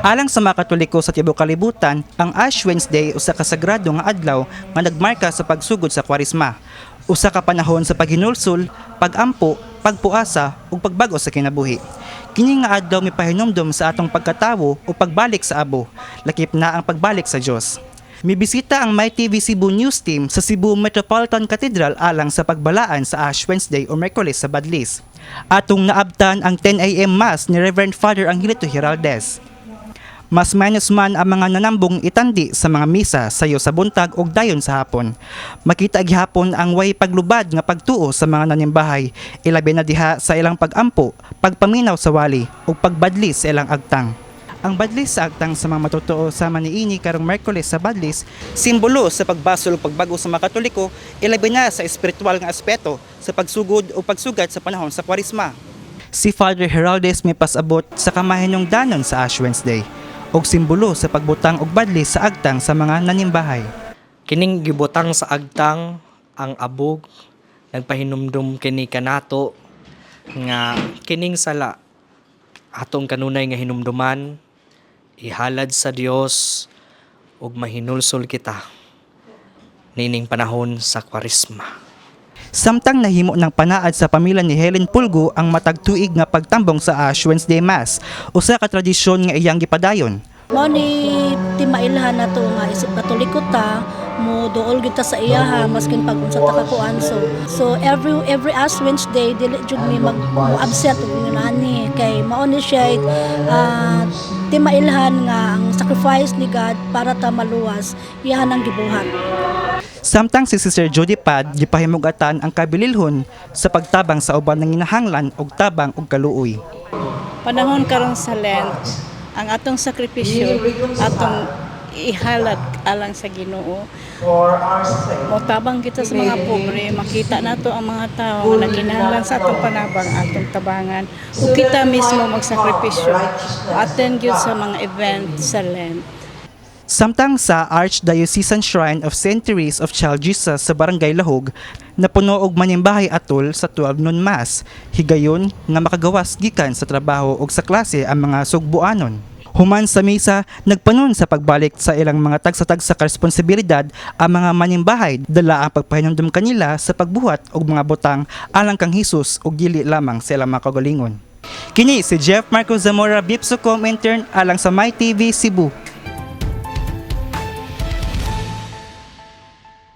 Alang sa mga Katoliko sa tibuok kalibutan, ang Ash Wednesday usa ka sagrado nga adlaw nga nagmarka sa pagsugod sa Kwaresma. Usa ka panahon sa paghinulsol, pagampo, pagpuasa ug pagbag-o sa kinabuhi. Kini nga adlaw mipahinumdom sa atong pagkatawo o pagbalik sa abo, lakip na ang pagbalik sa Dios. Mibisita ang MyTV Cebu News Team sa Cebu Metropolitan Cathedral alang sa pagbalaan sa Ash Wednesday o Miyerkules sa Badlis. Atong naabtan ang 10 a.m. Mass ni Reverend Father Angelito Giraldez. Mas minus man ang mga nanambong itandi sa mga misa sayo sa buntag ug dayon sa hapon. Makita gihapon ang way paglubad nga pagtuo sa mga nanimbahay, ilabi na diha sa ilang pagampo, pagpaminaw sa wali ug pagbadlis sa ilang agtang. Ang badlis sa agtang sa mga matutuo sama niini karong Miyerkules sa Badlis, simbolo sa pagbasol ug pagbago sa mga Katoliko, ilabi na sa espiritual nga aspeto sa pagsugod o pagsugat sa panahon sa Kwaresma. Si Father Heraldez may pasabot sa kamahinungdanon sa Ash Wednesday og simbolo sa pagbutang og badlis sa agtang sa mga nanimbahay. Kining gibutang sa agtang ang abog, nagpahinumdum kini kanato nga kining sala atong kanunay nga hinumduman, ihalad sa Dios ug mahinulsol kita nining panahon sa Kwaresma. Samtang nahimo ng panaad sa pamilya ni Helen Pulgo ang matag tuig nga pagtambong sa Ash Wednesday Mass, usa ka tradisyon nga iyang gipadayon. Mao ni timailhan nato nga isip Katoliko ta, mo duol gyud ta sa iyaha maskin pag unsa ta kakuan. So every Ash Wednesday, dili jud mi mag mo absent og ani kay mao ni siya timailhan nga ang sacrifice ni God para ta maluwas, iyahan ang gibuhat. Samtang si Sister Judy Pad gipahimugatan ang kabililhon sa pagtabang sa uban ng ginahanglan og tabang og kaluoy. Panahon karon sa Lent, ang atong sakripisyo, atong ihalad alang sa Ginoo. Motabang kita sa mga pobre, makita nato ang mga tao nga nagkinahanglan sa atong panabang, atong tabangan. Ug kita mismo magsakripisyo. Attend gyud sa mga event sa Lent. Samtang sa Archdiocesan Shrine of St. Therese of Child Jesus sa Barangay Lahug, napuno og manimbahay atol sa 12 noon Mass, higayon nga makagawas gikan sa trabaho ug sa klase ang mga sugbuanon. Human sa misa, nagpanon sa pagbalik sa ilang mga tagsa-tagsa ka responsibilidad ang mga manimbahay dala ang pagpahinumdum kanila sa pagbuhat og mga butang alang kang Hesus ug dili lamang sa ilang mga kaugalingon. Kini si Jeff Marco Zamora, Bipsocom intern alang sa MyTV Cebu.